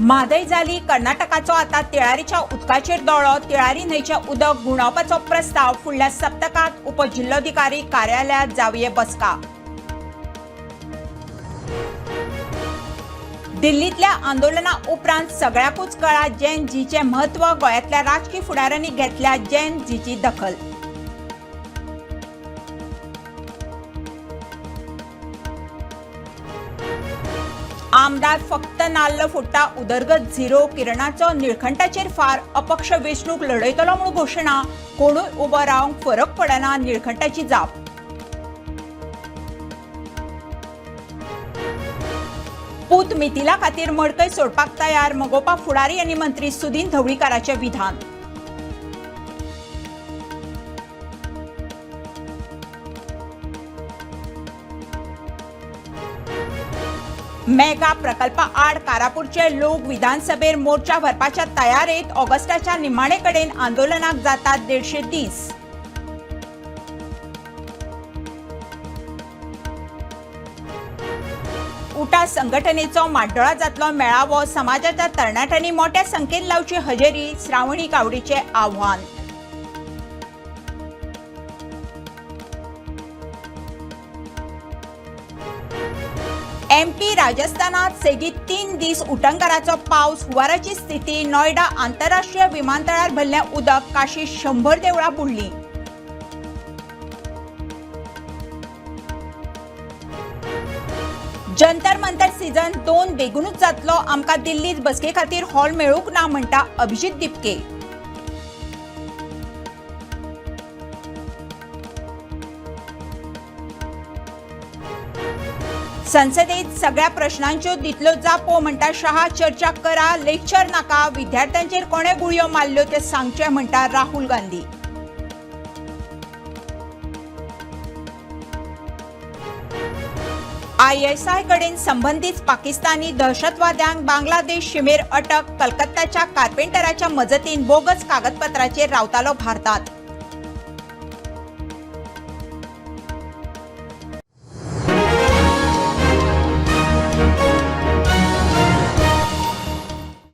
म्हादय जाली, कर्नाटकाचो आतां तिळारीच्या उदकाचेर दोळो. तिळारी न्हंयचें उदक घुंवडावपाचो प्रस्ताव. फुडल्या सप्तकांत उपजिल्लोधिकारी कार्यालयांत जावये बसका. दिल्लींतल्या आंदोलना उपरांत सगळ्याकूच कळ्ळां जेन झीचें म्हत्व. गोंयांतल्या राजकी फुडाऱ्यांनी घेतल्या जेन झीची दखल. आमदार फक्त नाल्ल फोडटा, उदरगत झिरो. किरणाचो निळखंटाचेर फार. अपक्ष वेंचणूक लढयतलो म्हूण घोशणा. कोणूय उबो रावंक फरक पडना, निळखंटाची जाप. पूत मिथिला खातीर मडकय सोडपाक तयार, मगोपा फुडारी आनी मंत्री सुदिन ढवळीकाराचें विधान. मेगा प्रकल्पा आड कारापूरचे लोक विधानसभेर मोर्चा व्हरपाच्या तयारेत. ऑगस्टाच्या निमाणे कडेन आंदोलनाक जातात 150 दीस. उटा संघटनेचो माड्डोळा जातलो मेळावो. समाजाच्या तरणाट्यांनी मोठ्या संख्येन लावची हजेरी, श्रावणी गावडीचें आव्हान. एमपी राजस्थानात सेगीत 3 दीस उटंगाराचो पावस. हुंवाराची स्थिती. नोयडा आंतरराष्ट्रीय विमानतळार भरलें उदक. काशी 100 देवळां बुडलीं. जंतर मंतर सीझन 2 बेगीनूच जातलो. आमकां दिल्लीत बसके खातीर हॉल मेळूंक ना, म्हणटा अभिजीत दिपके. संसदेत सगळ्या प्रश्नांच्यो दितलो जापो, म्हणटा शहा. चर्चा करा, लेक्चर नाका. विद्यार्थ्यांचेर कोणे गुळयो मारल्यो ते सांगचे, म्हणटा राहुल गांधी. आयएसआय कडेन संबंदीत पाकिस्तानी दहशतवाद्यांक बांगलादेश शिमेर अटक. कलकत्ताच्या कार्पेंटराच्या मजतीन बोगस कागदपत्राचेर रावतालो भारतात.